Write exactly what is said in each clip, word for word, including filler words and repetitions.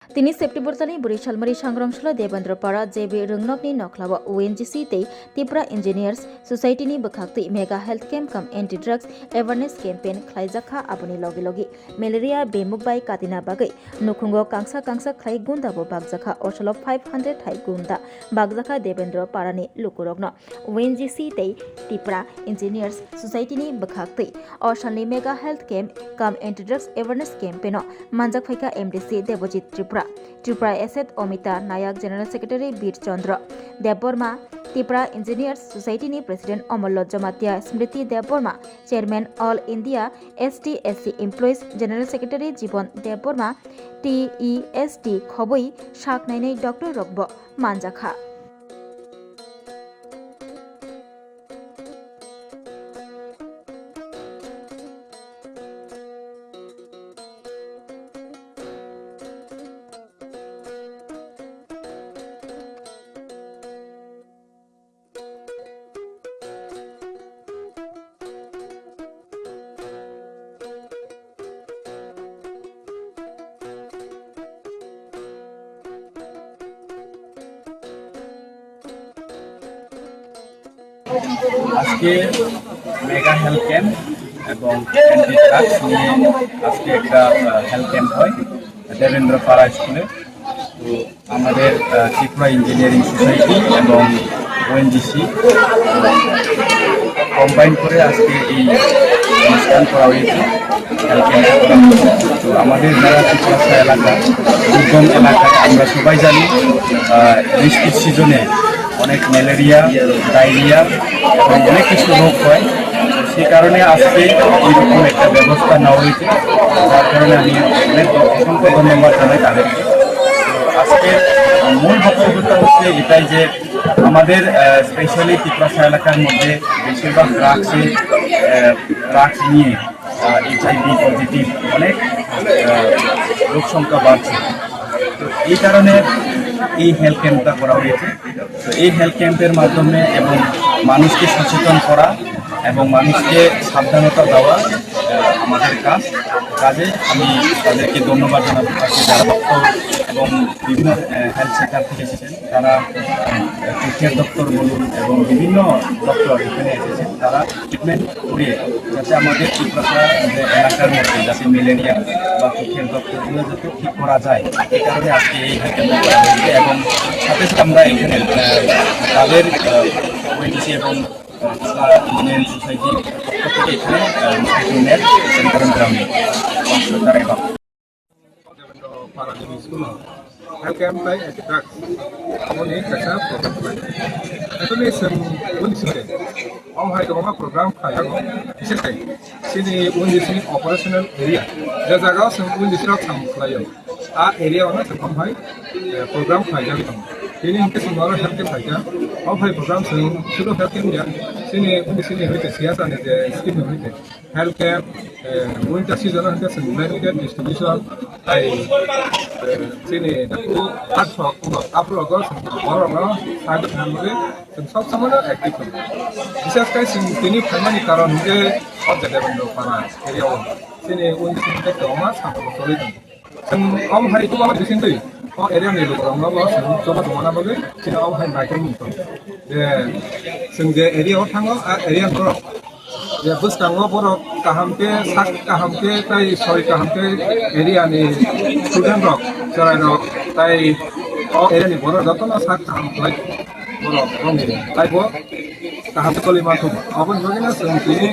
Tini September talni bwrwi salmari Sangrongsola Debendra Para J B Rwngnokni nokhlao O N G C tei Tipra Engineers Society ni bwkhaktwi Mega Health Camp cum Anti Drugs Awareness Campaign khlaijakha. Aboni logi logi malaria bemuk bai katina bagwi nukhungo kangsa kangsa khlai gunda bo bakjakha. Osolo five hundred hai gunda bakjakha Debendra Parani lukurokno. O N G C tei Tipra Engineers Society ni bwkhaktwi o salni Mega Health Camp cum Anti Drugs Awareness Campaign o manjak phaikha M D C Debojit Tripura, Tripura Asset Omita Nayak, General Secretary Bir Chandra Debbarma, Tipra Engineers Society ni President Omollo Jamatia, Smriti Debbarma, Chairman All India S T S C Employees, General Secretary Jibon Debbarma, T E S T khobwi sak nainai doctor rokbo manjakha. আজকে mega health camp এবং anti drugs নিয়ে আজকে একটা health camp হয় দেবেন্দ্র পাড়া স্কুলে। তো আমাদের আহ, ত্রিপুরা ইঞ্জিনিয়ারিং সোসাইটি এবং ওএনজিসি কম্বাইন করে আজকে এই অনুষ্ঠান করা হয়েছে। হেলথ ক্যাম্প করা হয়েছে। তো আমাদের যারা ত্রিপুরা এলাকা, দুর্গম এলাকায় আমরা সবাই জানি, আহ, বৃষ্টির সিজনে অনেক ম্যালেরিয়া, ডায়রিয়া এবং অনেক কিছু রোগ হয়। তো সেই কারণে আজকে এইরকম একটা ব্যবস্থা নেওয়া হয়েছে, যার কারণে আমি অনেক অসংখ্য ধন্যবাদ জানাই তাদেরকে। তো আজকের মূল বক্তব্যটা হচ্ছে এটাই যে আমাদের, আহ, স্পেশালি তিপ্রাসা এলাকার মধ্যে বেশিরভাগ ড্রাগসে, আহ, ড্রাগস নিয়ে, আহ, এইচআইভি পজিটিভ অনেক, আহ, লোক সংখ্যা বাড়ছে। তো এই কারণে এই হেলথ ক্যাম্পটা করা হয়েছে। তো এই হেলথ ক্যাম্পের মাধ্যমে এবং মানুষকে সচেতন করা এবং মানুষকে সাবধানতা দেওয়া, আহ, আমাদের কাজ। কাজে আমি তাদেরকে ধন্যবাদ জানাতে চাচ্ছি, যারা ডক্টর এবং বিভিন্ন, আহ, হেলথ সেক্টর থেকে এসেছেন। তারা, আহ, চোখের ডক্টর বলুন এবং বিভিন্ন ডক্টর এখানে এসেছেন, তারা ট্রিটমেন্ট করে যাতে আমাদের ত্রিপুরা যে এলাকার মধ্যে যাতে ম্যালেরিয়া বা চোখের ডক্টরগুলো যাতে ঠিক করা যায়, এই কারণে আজকে এই হেলথ ক্যাম্পটা করা হয়েছে। এবং সাথে সাথে আমরা এখানে, আহ, তাদের, আহ, ওএনজিসি এবং, আহ, ত্রিপুরা ইঞ্জিনিয়ারিং সোসাইটির পক্ষ থেকে এখানে, আহ, সেন্টার গ্রামে পাঁচশো টাকা। Paralini school o health camp tei anti drugs aboni kaisa program khlai. Actually chwng boni site omo hai kwbangma program khlai jago, bises khe chini boni sini operational area je jaga o chwng boni sirok samung khlai o, a area o no chwng omo hai, eh, program khlai jagwi tongo. Tini hinkhe chwng oro health camp khlai kha, omo hai program chwng sudu health camp ya, chini boni sini hoite siyasa ni je scheme ni hoite. Health camp, eh, winter season o hwnkhe chwng blanket distribution, tai, eh, chini daku athok wngkha, aphuru rogo chwng borok no side o thangwi chwng sob somoi no active tongo. Bises khe chwng tini phaimani karon hwnkhe o Debendra Para area o chini winter season tei kwbangma sakno choli tongo. Chwng omo hai kwbangma bisingtwi o area ni lukurokno bo chwng choba tongna bagwi chini omo hai naikolmung tongo. Je chwng je area o thango, a area ni borok je bwskango borok kaham khe, sak kaham khe tei soi kaham khe area ni student rok, chwrai rok tei o area ni borok jotono sak kaham khlai borok romwi tei bo kaham khe toli manthogo. Aboni bagwino chwng tini,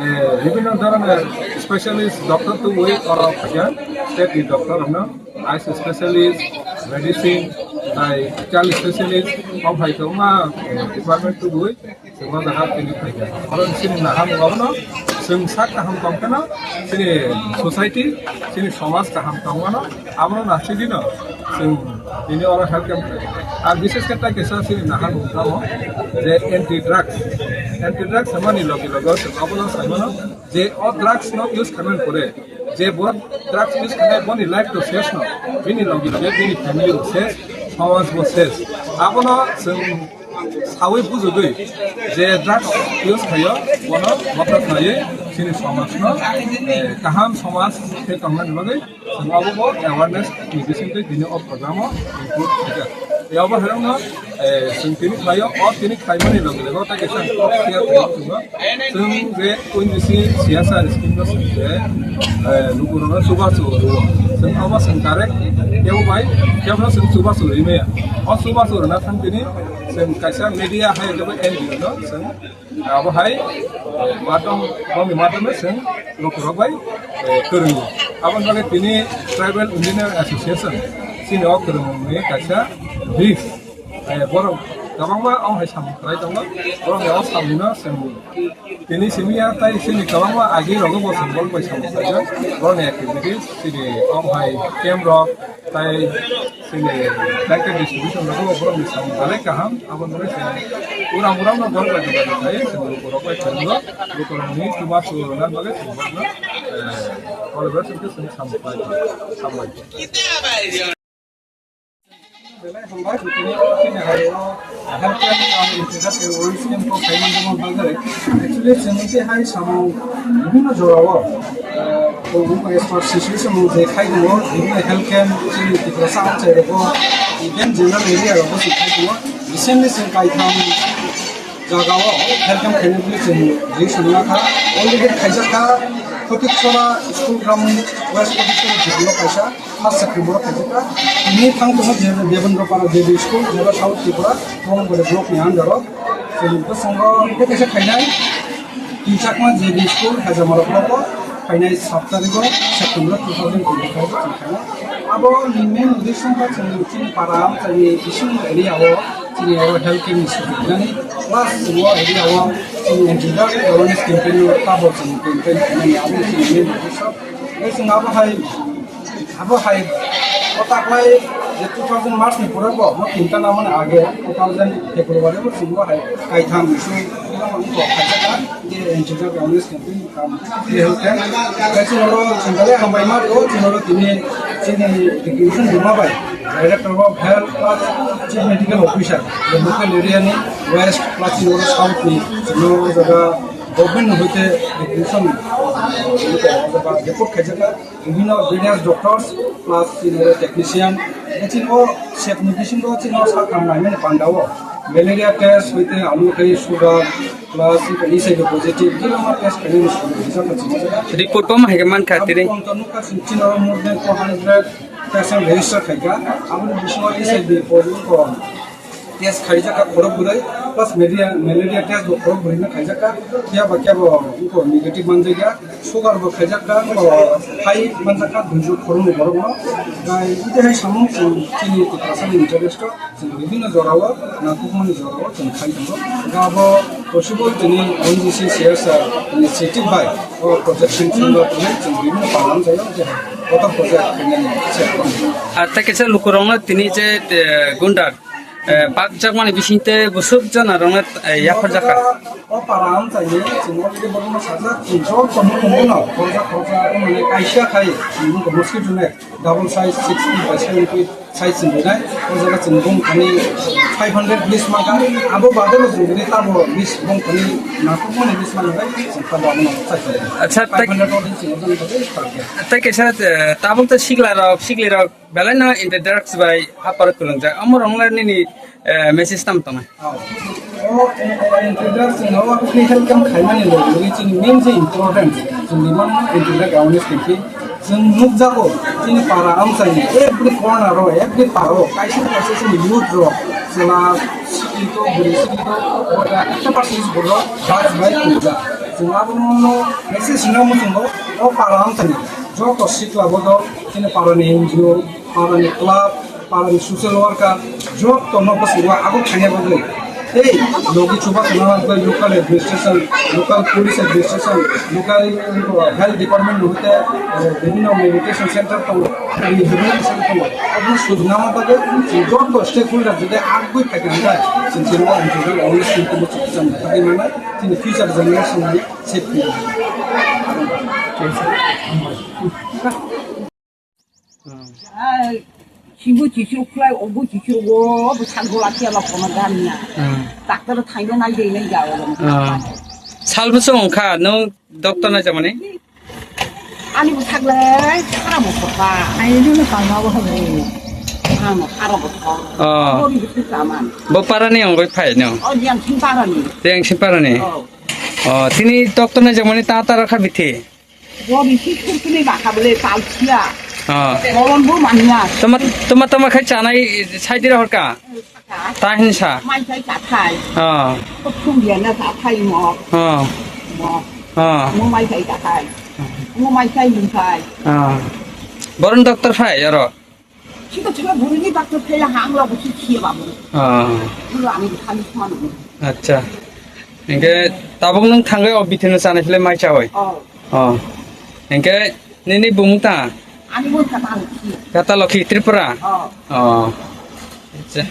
eh, bibhinno dhoroner specialist doctor tubui oro phaikha, state ni doctor rokno, eyes specialist, medicine, tai child specialist, omo hai kwbangma, eh, department tubui chwng o jaga tini phaikha. Oro chini naharmung abono chwng sak kaham tongkheno chini society, chini somaj kaham tongmano, abono nasikdino chwng tini oro health camp khlai. Ar bises khe tai kaisa chini naharmung tamo je anti drugs, anti drugs hwnmani logi logo chwng abono saimano je o drugs no use khaimani pore je bo drugs use khainai boni life to ses no, bini logi loge bini family bo ses, somaj bo ses. Abono chwng sawi bujugwi je drugs use khaio bono motha khlaiwi Chini somajno, eh, kaham somaj khe tongna bagwi chwng abo bo awareness ni bisingtwi tini o program o include khaijak. Tei abo hai wngno, eh, chwng tini khlaio, o tini khlaimani loge loge o tei kaisa kok siya tongwi tongo. Chwng je O N G C C S R scheme no chwng je, eh, lukurokno chubachu rwo. Chwng abo chwng direct kebo bai kebo chwng chubachu rimaya. O chubachu rwna thang tini chwng kaisa media hai kebo N G O no chwng abo hai, eh, matom, bongni matome chwng lukurok bai, eh, kwrwngo. Aboni bagwi tini Tribal Engineer Association chini o kwrwngmungni kaisa brief, eh, borok kwbangma o hai samung khlai tongo, borokni o samungno chwng tini simi ya tai chini kwbangma agi rogo bo chwng borok bai samung khlaijak, borokni activities chini o hai camp rok, Tai chini blanket distribution rok bo borok ni samung belai kaham, abo ni se urang urang no borok bai duga duga khlai, chini borok bai thangwi borok ni chubachu rwna bagwi chini borok no, eh, collaboration khe chini samung khlai, samung khlai. Belai hambai, chini o chini hai o health camp ang introduce o scheme ko khaimani bagwi. Actually, chini hai samung bibhinno jorao, eh, as per situation je khai tongo, bibhinno health camp chini Tiprasa amchai rogo, even general area rogo se khai tongo. Recently chwng kaitham jagao health camp khainani chwng ri songna kha. Already khaijak kha Khotikchora school ground, West Khotikchora district o kaisa. First September o khaijak kha. Tini thang tongo je Devendra Para J B school, jeba South Tripura, Bongkore block ni under o. Chwng bwskango tei kaisa khainai, Tinchakma J B school, Hajamara block o, khainai sat tarikh o September two thousand twenty-five o chwng khainai. Abo ni main uddesho wngkha chwng chini para amchaini bising area o chini oro health camp ni sujuknani, plus chwng o area o chini anti-drug awareness campaign no tabo chwng campaign khainani, abo chini main uddesho. Tei chwng abo hai Abo hai o taklai je two thousand March ni pore bo, mo tinta namani age two thousand February bo chwng bo hai kaitham issue bo khaijak kha, je N G O awareness campaign kam je hote. Tei chwng oro chwng belai hambai ma o, chwng oro tini chini recognition rwma bai Director of Health plus Chief Medical Officer, je local area ni West plus chwng oro South ni chwng oro jaga government ni hoite recognition report khaijak kha. Bibhinno various doctors plus chini technician, chini o sep ni bisingo chini o sakha naimani panda o malaria test hoite amo khe sugar plus H I V positive kibangma test khainani sugu rijak kha chini. Report bo ma hai khe mankha tini. Abo pon tanu ka chini o more than four hundred patient register khaikha, aboni bisingo H I V positive ko test khaijak kha khorok bwrwi, plus malaria, malaria test bo khorok bwrwi no khaijak kha, phiya ba kebo wngkha negative manjak ya, sugar bo khaijak kha, wngkha hai manjak kha duijo khoroknwi borok no. Gai ite hai samung chwng chini Tiprasa ni interest o chwng bibhinno jora o nangkukmani jora o chwng khai tongo. Ga bo possible tini N G C C S R initiative bai o project sanction rok tini chwng bibhinno palan jayo je kotor project khainani se. Ar tei kaisa lukurokno tini je, eh, gunda Eh, bakjakmani bisingtwi bwswk jana rokno, eh, yapharjak kha. O para amchaini chwng already borokno sajak, chwng joto mukhungno khoroksa khoroksa wngmani kaisa khai, chwng mosquito net double size six feet by seven feet size chwng rinai. O jaga chwng bumthani five hundred list mankha, abo badebo chwng rini tabo list bumthani nangkukmani list manwi chwng tabo abono chai. Acha, tei five hundred order chwng ojoni bagwi target. Tei kaisa, eh, tabuk tei sikla rok, sikli rok. Belai no anti-drugs bai hapar kwrwngjak. Omo rwngla nini, eh, message tamo tongnai? Oh. O, eh, eh, anti-drugs no free health camp khaimani logi logi chini main je important, chini mano anti-drug awareness campaign. Chwng nukjago, chini para amchaini every corner o, every paro, kaisa kaisa chini youth rok, chwla sikli to, bwrwi sikli to, ekta percent borok drugs bai kwrwngjak. Chwng abono message hwnwi muchungo, o para amchaini joto sikla bodo, chini parani N G O, parani club, parani social worker, joto no bwskango abo thangya bagwi. Tei logi chubachu nang bagwi local administration, local police administration, local health department ni hoite, eh, bibhinno medication center tongo, rehabilitation center tongo. Abo sujna bagwi joto stakeholder jodi agwi phaikha hwnkhe chwng chini o anti-drug awareness campaign no chukjak bagwi mano, chini future generation ni safety. Ai, sibo chichirok khlai, obo chichirok, obo sakgo lachiya la kono gania. Hmm. Doctor thaino nai dei nai jago. Hmm. Sal bwswk wngkha nwng doctor naijakmani? Ani bwsakle sara bwsakha. Ani no kangma bo hwnwi. Ano sara bwsakha. Oh. Bori bisi saman. Bo parani wngwi phai no? Oh, yang sing parani. Yang sing parani? Oh. Oh, tini doctor naijakmani ta ta rakha bithi? Bori si kurkuni baka bole tal sia. Oh. Bolon bo manya. Toma, toma, toma khai chanai saidira horka? Ta hinsa. Mai sai ta khai. Oh. Ko thung dia na ta khai mo. Oh. Mo. Oh. Mo mai sai ta khai. Mo mai sai lung khai. Oh. Boron doctor phai oro. Chiko chiko buri ni doctor phai la hang lo ko chi chi ba bo. Oh. Lo ani khani khman. Acha. Engke tabuk nung thangai o bithino chanai phile mai chawai. Oh. Oh. Engke nini bung ta? Ani mo kata lo khi. Kata lo khi Tripura? Oh. Oh. Acha.